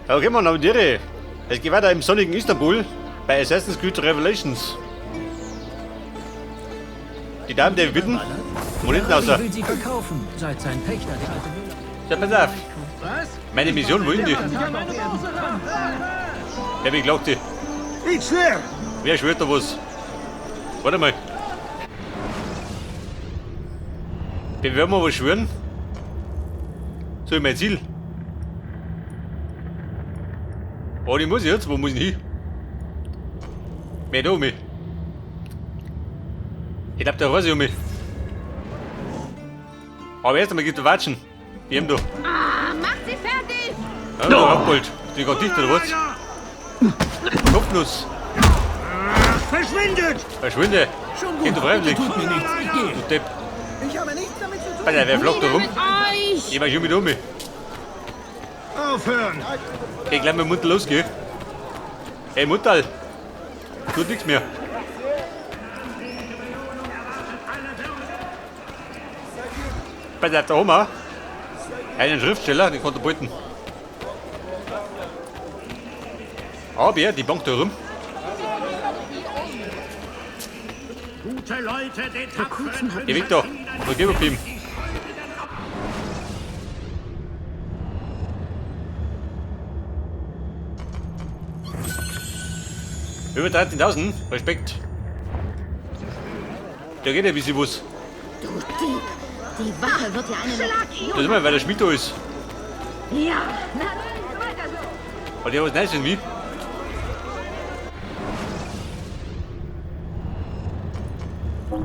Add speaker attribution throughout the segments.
Speaker 1: Okay, Mann, aber Tiere. Es geht weiter im sonnigen Istanbul bei Assassin's Creed Revelations. Die Damen, die bitten, wo hinten aus
Speaker 2: will sie verkaufen, seit sein Pächter, der alte Müller.
Speaker 1: Ja, pass auf. Meine Mission, wohin die? Wer beklagt die?
Speaker 3: Ich schwör!
Speaker 1: Wer schwört da was? Warte mal. Bewerben wir was schwören? So, mein Ziel. Oh, die muss ich jetzt? Wo muss ich hin? Wer da um mich? Ich glaub, der weiß ich um mich. Aber erst einmal gibt es Watschen. Die haben da.
Speaker 4: Ah, mach sie fertig!
Speaker 1: Ja, da abgeholt. Die geht dicht, oder was? Kopfnuss.
Speaker 3: Verschwindet!
Speaker 1: Verschwinde.
Speaker 2: Schon
Speaker 1: Geh
Speaker 2: gut,
Speaker 1: du freiwillig.
Speaker 2: tut mir nichts, ich gehe.
Speaker 1: Du Depp.
Speaker 3: Ich habe nichts damit zu tun.
Speaker 1: Alter, wer flockt da
Speaker 4: Nieder
Speaker 1: rum?
Speaker 4: mit euch!
Speaker 1: Ich mach schon mit um mich.
Speaker 3: Aufhören!
Speaker 1: Geh gleich mit dem Mund los, geh. Ey, Mutterl. Tut nichts mehr. Pass auf, da haben wir einen Schriftsteller, den kann er beuten. Aber die Bank da rum.
Speaker 5: Gute Leute, den tapferen
Speaker 1: Geh weg da. Da geh wir ihm. Über 13.000, Respekt. Da geht ein bisschen was.
Speaker 4: Du Dieb! Die Wache wird dir eine Lektion.
Speaker 1: Das ist immer, weil der Schmied da ist.
Speaker 4: Ja, na los, weiter so!
Speaker 1: Hat der was Neues in mir?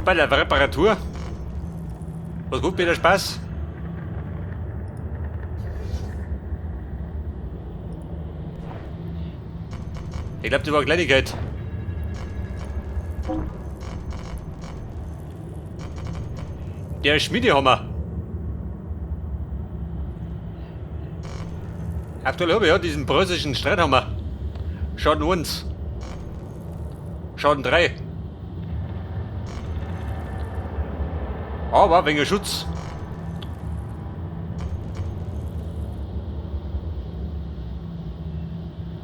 Speaker 1: Bei der Reparatur. Was gut, mir der Spaß? Ich glaube, das war eine Kleinigkeit. Der Schmiedehammer. Aktuell habe ich ja diesen preußischen Streithammer. Schaden 1. Schaden 3. Aber wegen Schutz.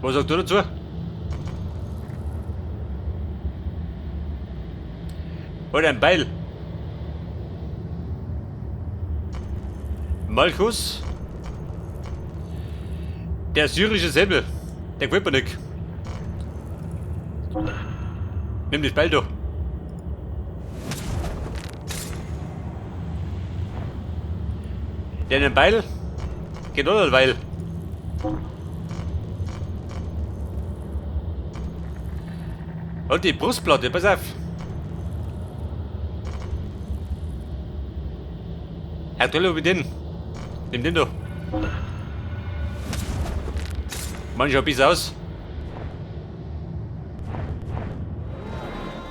Speaker 1: Was sagst du dazu? Oder ein Beil. Malchus. Der syrische Säbel. Der gefällt mir nicht. Nimm das Beil da. Der den Beil geht auch weil. Und die Brustplatte, pass auf. Aktuell hab ich den. Nimm den da. Mann, schaut bis aus.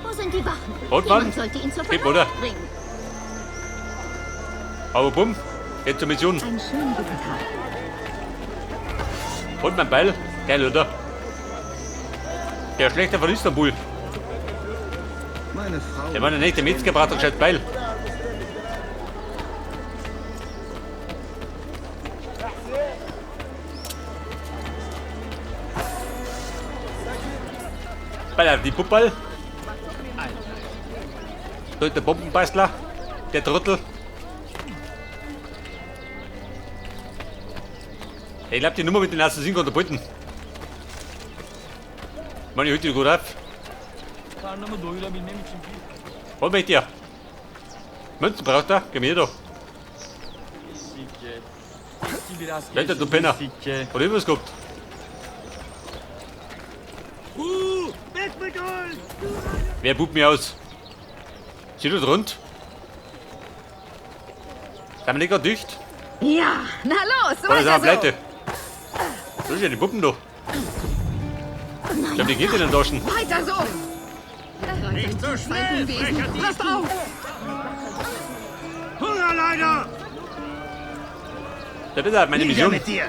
Speaker 4: Wo sind die Wachen?
Speaker 1: Und wann?
Speaker 4: Jemand sollte ihn zur
Speaker 1: Gib, oder?
Speaker 4: Vernunft bringen.
Speaker 1: Aber bumm, jetzt zur Mission.
Speaker 4: Einen schönen guten Tag.
Speaker 1: Und mein Beil. Geil, oder? Der Schlechter von Istanbul.
Speaker 3: Meine Frau.
Speaker 1: Der war ja nicht der Metzger braucht ein gescheites Beil. Bei die Puppal. Da ist der Bombenbastler. Der Trottel. Ich glaube, die Nummer mit den Assassinen kann beuten. Mann, ich hol die gut auf.
Speaker 6: Karnımı doyurabilmem için bir
Speaker 1: Was möchte ihr? Münzen braucht er? Gib mir da.
Speaker 6: sikke. Eski bir asker
Speaker 1: Leute, du Penner.
Speaker 6: sikke.
Speaker 1: Hat ich was gehabt?
Speaker 5: Weg mit euch!
Speaker 1: Wer bubt mir aus? Sieht das rund? Sind wir nicht gerade dicht?
Speaker 4: Ja, na los,
Speaker 1: Oder sind wir
Speaker 4: weiter so!
Speaker 1: pleite? So ist ja die Puppen da. Ich glaub, die geht in den Taschen.
Speaker 4: Weiter so!
Speaker 5: Nicht so schnell, frecher Dieb!
Speaker 4: Passt auf!
Speaker 5: Hungerleider!
Speaker 1: Da bist du halt meine
Speaker 3: Nieder
Speaker 1: Mission.
Speaker 3: mit dir!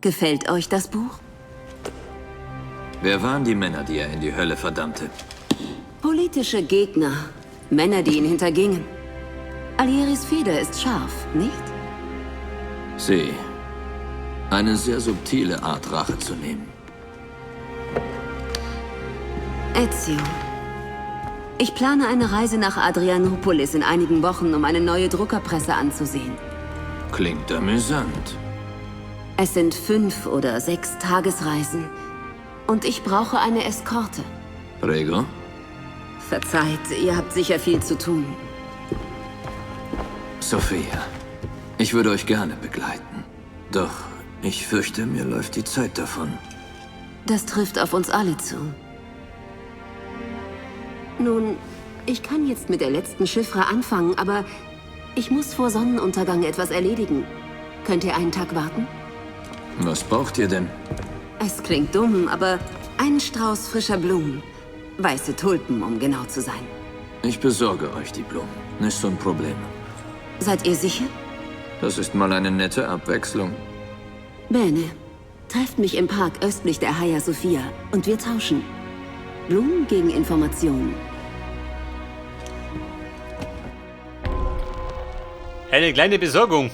Speaker 7: Gefällt euch das Buch?
Speaker 8: Wer waren die Männer, die er in die Hölle verdammte?
Speaker 7: Politische Gegner. Männer, die ihn hintergingen. Alieris Feder ist scharf, nicht?
Speaker 8: Sie. Eine sehr subtile Art, Rache zu nehmen.
Speaker 7: Ezio. Ich plane eine Reise nach Adrianopolis in einigen Wochen, um eine neue Druckerpresse anzusehen.
Speaker 8: Klingt amüsant.
Speaker 7: Es sind 5 oder 6 Tagesreisen. Und ich brauche eine Eskorte.
Speaker 8: Prego?
Speaker 7: Verzeiht, ihr habt sicher viel zu tun.
Speaker 8: Sophia, ich würde euch gerne begleiten. Doch ich fürchte, mir läuft die Zeit davon.
Speaker 7: Das trifft auf uns alle zu. Nun, ich kann jetzt mit der letzten Chiffre anfangen, aber ich muss vor Sonnenuntergang etwas erledigen. Könnt ihr einen Tag warten?
Speaker 8: Was braucht ihr denn?
Speaker 7: Es klingt dumm, aber einen Strauß frischer Blumen. Weiße Tulpen, um genau zu sein.
Speaker 8: Ich besorge euch die Blumen. Nessun Problem.
Speaker 7: Seid ihr sicher?
Speaker 8: Das ist mal eine nette Abwechslung.
Speaker 7: Bene, trefft mich im Park östlich der Hagia Sophia und wir tauschen. Blumen gegen Informationen.
Speaker 1: Eine kleine Besorgung.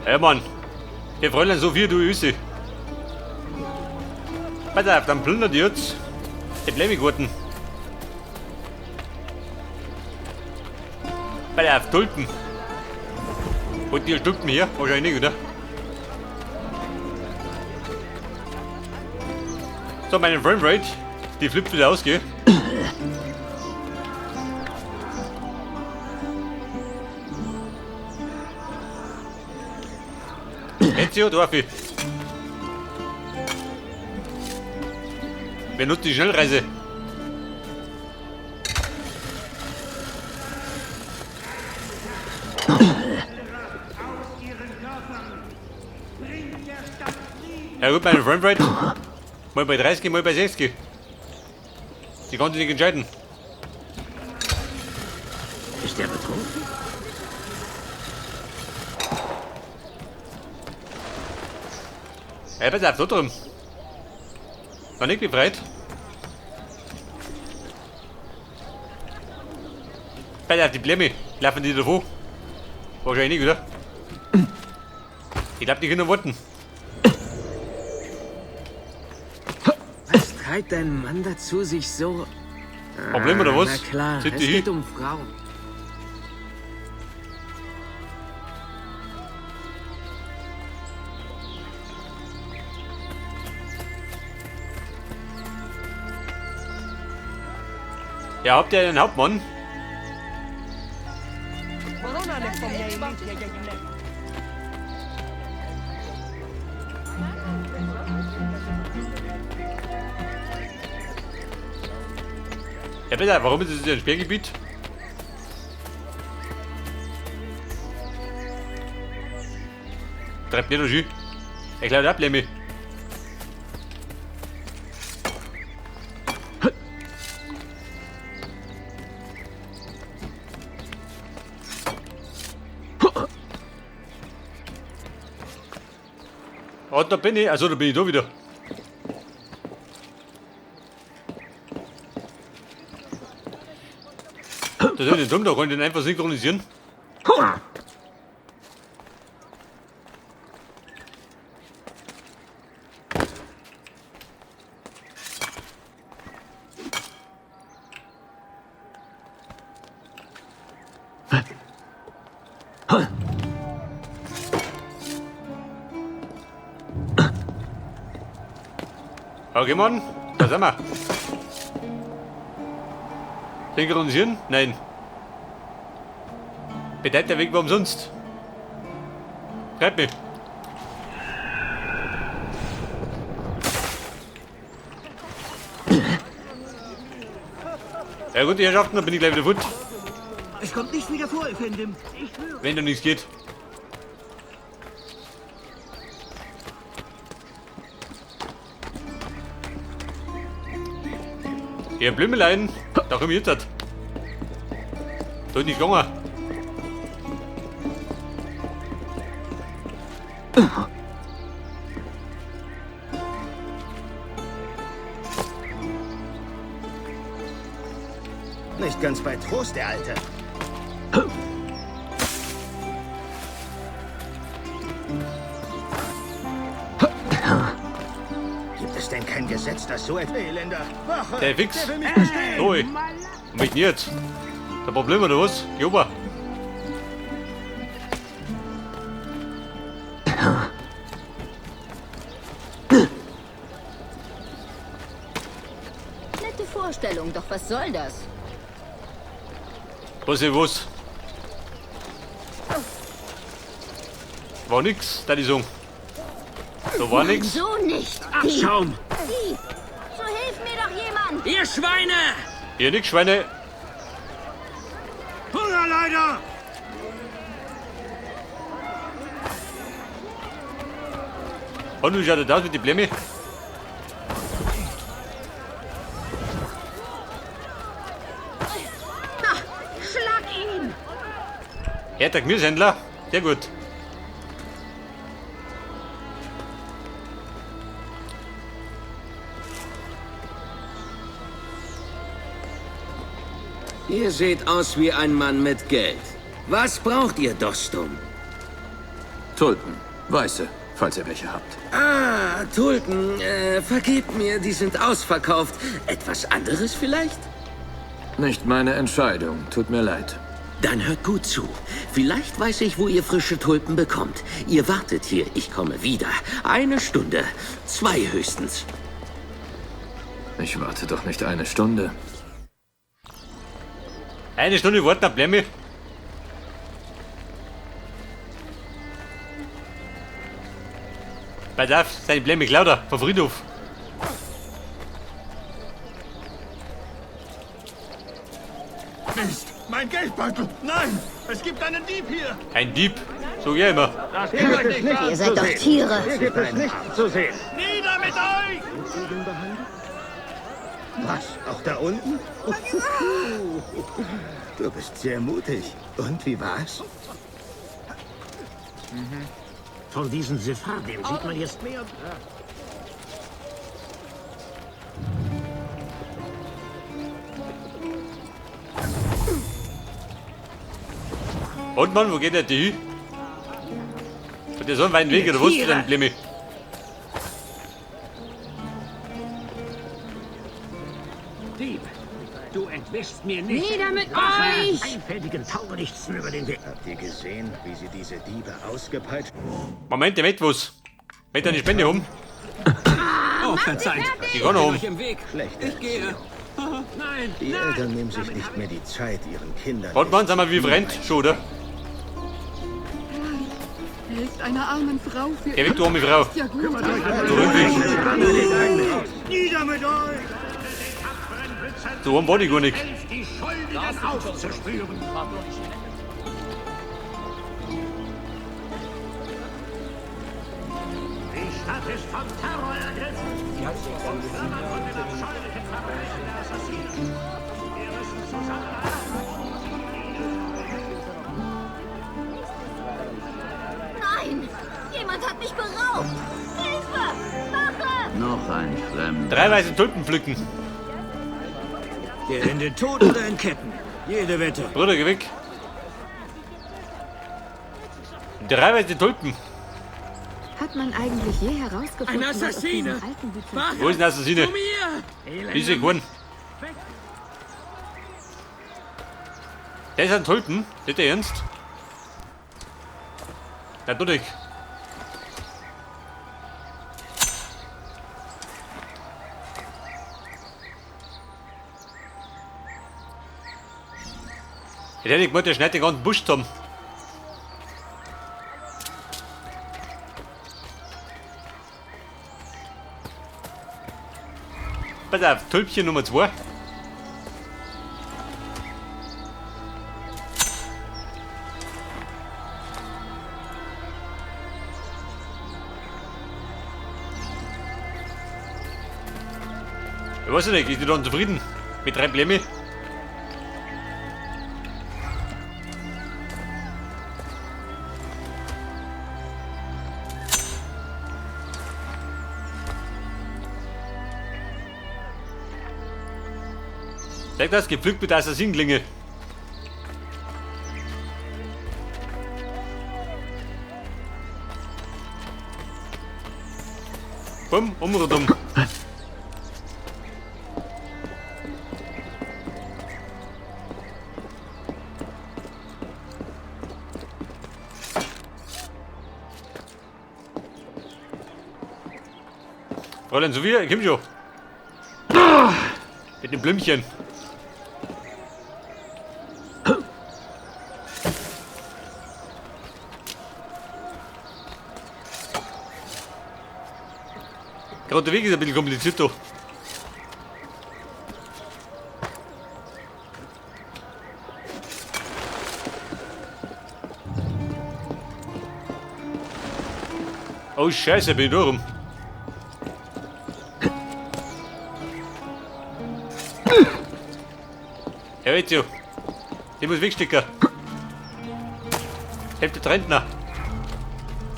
Speaker 1: Hey Mann, die Fräulein Sophia, du Öse. Pass auf, dann plündert ihr jetzt die Blemigurten. Pass auf, Tulpen. Holt die Tulpen hier? Wahrscheinlich nicht, oder? So, meine Framerate, die flippt wieder aus, gell? Ezio, Dorfi. Wer nutzt die Schnellreise? Ja gut, meine Framerate. Mal bei 30, mal bei 60. Sie konnte nicht entscheiden.
Speaker 2: Ist der betrunken?
Speaker 1: Hey, pass auf, da drüben. War nicht befreit. Pass auf, die Blämme. Laufen die davor? Wahrscheinlich nicht, oder? Ich glaub, die können warten.
Speaker 3: Was treibt dein Mann dazu, sich so...
Speaker 1: Problem oder was?
Speaker 3: Na klar,
Speaker 1: Sind
Speaker 3: es
Speaker 1: die
Speaker 3: geht um Frauen.
Speaker 1: Ja, habt ihr einen Hauptmann? Ja bitte, warum ist es ein Sperrgebiet? Treibt nicht so. Ich glaube, da bleibe ich. Oh, da bin ich. Also, da bin ich da wieder. Das ist ja nicht dumm, da kann ich den einfach synchronisieren. Okay, Mann, da sind wir. Synchronisieren? Nein. Bedeutet, der Weg war umsonst. Treib mich. Ja gut, die Herrschaften, dann bin ich gleich wieder fort.
Speaker 3: Es kommt nicht wieder vor, Efendim.
Speaker 1: Wenn da nichts geht. Ihr Blümelein, da komm ich jetzt. Da ist nicht gegangen.
Speaker 5: Nicht ganz bei Trost, der Alte. Gibt es denn kein Gesetz, das so etwa Elender? Wache!
Speaker 1: Der Fix.
Speaker 5: Der will mich bestehlen!
Speaker 1: Oi. Und mich jetzt? Der Problem oder was? Joba.
Speaker 4: Nette Vorstellung, doch was soll das?
Speaker 1: Was ist was? War nix, da die sagen. Da war
Speaker 4: Nein,
Speaker 1: nix.
Speaker 4: so nicht.
Speaker 3: Abschaum!
Speaker 4: Dieb! So hilf mir doch jemand!
Speaker 3: Ihr Schweine!
Speaker 1: Hier nix, Schweine.
Speaker 5: Hunger leider!
Speaker 1: Und wie schaut das aus mit den Blämme?
Speaker 4: Ha, schlag ihn!
Speaker 1: Er der Gemüsehändler. Sehr gut.
Speaker 3: Ihr seht aus wie ein Mann mit Geld. Was braucht ihr, Dostum?
Speaker 8: Tulpen. Weiße, falls ihr welche habt.
Speaker 3: Ah, Tulpen. Vergebt mir, die sind ausverkauft. Etwas anderes vielleicht?
Speaker 8: Nicht meine Entscheidung. Tut mir leid.
Speaker 3: Dann hört gut zu. Vielleicht weiß ich, wo ihr frische Tulpen bekommt. Ihr wartet hier, ich komme wieder. 1 Stunde. 2 höchstens.
Speaker 8: Ich warte doch nicht 1 Stunde.
Speaker 1: 1 Stunde warten auf Blämme. Pass auf, seine Blämme klaut er vom Friedhof.
Speaker 5: Mist! Mein Geldbeutel! Nein! Es gibt einen Dieb hier!
Speaker 1: Ein Dieb? So ja immer.
Speaker 5: Das gibt es nicht
Speaker 4: Ihr seid doch Tiere.
Speaker 5: Hier gibt es nichts zu sehen. Nieder mit euch! Was? Auch da unten? Du bist sehr mutig. Und wie war's?
Speaker 2: Von diesen Sephardim sieht man jetzt mehr.
Speaker 1: Und Mann, wo geht der die hin? Hat der so einen weiten Weg oder was? Dann Blämme.
Speaker 2: Dieb, du entwischst mir nicht.
Speaker 4: Nieder mit euch!
Speaker 2: Einfältigen Taugenichtsen über den Weg.
Speaker 5: Habt ihr gesehen, wie sie diese Diebe ausgepeitscht?
Speaker 1: Moment, der möchte was. Möchte eine Spende haben?
Speaker 6: Oh, verzeiht.
Speaker 1: Die kann noch haben.
Speaker 6: Euch im Weg.
Speaker 5: Schlechte
Speaker 6: Ich gehe. Nein,
Speaker 5: Die Eltern nehmen sich nicht mehr die Zeit, ihren Kindern.
Speaker 1: Und Mann, sind wir wie Fremd schon, oder?
Speaker 9: Hilft einer armen Frau für
Speaker 1: Geh weg, du arme Frau.
Speaker 9: Ist ja gut.
Speaker 1: Du Rundweg.
Speaker 5: Nieder mit euch!
Speaker 1: So arm war die gar nicht.
Speaker 2: Helft die Schuldigen aufzuspüren. Die Stadt ist vom Terror ergriffen. Und flammert von den abscheulichen Verbrechen der Assassinen. Wir müssen zusammenhalten.
Speaker 4: Nein! Jemand hat mich beraubt! Hilfe! Wache!
Speaker 8: Noch ein Fremder.
Speaker 1: 3 weiße Tulpen pflücken.
Speaker 5: Der in den Tod oder in Ketten. Jede Wette.
Speaker 1: Bruder, geh weg. 3 weiße Tulpen.
Speaker 9: Hat man eigentlich je herausgefunden,
Speaker 3: Ein
Speaker 9: was aus
Speaker 3: Assassine!
Speaker 9: diesen alten Byzantinern
Speaker 1: Wo ist ein Assassine?
Speaker 3: Zu mir!
Speaker 1: Diese geworden. Der ist ein Tulpen? Nicht der Ernst? Natürlich. Ich hätte gemeint, der schneidet den ganzen Busch zusammen. Pass auf, Tülpchen Nummer 2. Ich weiß nicht, ist die dann zufrieden? Mit 3 Blämme? Sag das, gepflückt mit der Assassinenklinge. Bumm, um oder dumm. Fräulein Sophia, komm schon. Mit dem Blümchen. Gerade der Weg ist ein bisschen kompliziert da. Oh Scheiße, bin ich da rum. Ja, jetzt ja. Ich muss wegstecken. Helft der Rentner.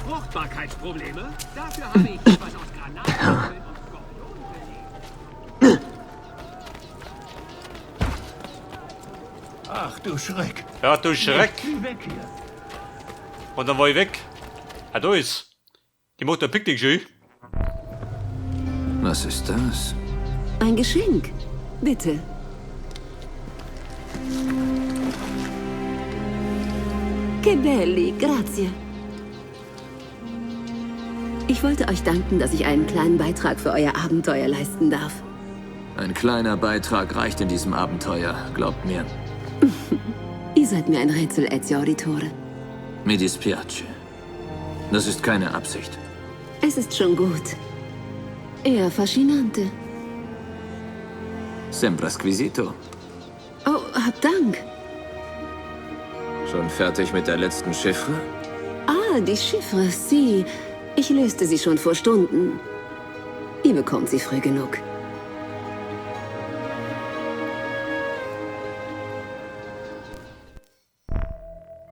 Speaker 6: Fruchtbarkeitsprobleme? Dafür habe ich etwas aus Granatäpfeln und Skorpiongelee.
Speaker 5: Ach du Schreck.
Speaker 1: Ja, du Schreck.
Speaker 5: Weg hier.
Speaker 1: Und dann war ich weg. Ah, da ist. Die macht ein Picknick schön.
Speaker 8: Was ist das?
Speaker 7: Ein Geschenk. Bitte. Che belli, grazie. Ich wollte euch danken, dass ich einen kleinen Beitrag für euer Abenteuer leisten darf.
Speaker 8: Ein kleiner Beitrag reicht in diesem Abenteuer, glaubt mir.
Speaker 7: Ihr seid mir ein Rätsel, Ezio Auditore.
Speaker 8: Mi dispiace. Das ist keine Absicht.
Speaker 7: Es ist schon gut. Eher fascinante.
Speaker 8: Sembra squisito.
Speaker 7: Oh, hab Dank.
Speaker 8: Schon fertig mit der letzten Chiffre?
Speaker 7: Ah, die Chiffre, sie. Ich löste sie schon vor Stunden. Ihr bekommt sie früh genug.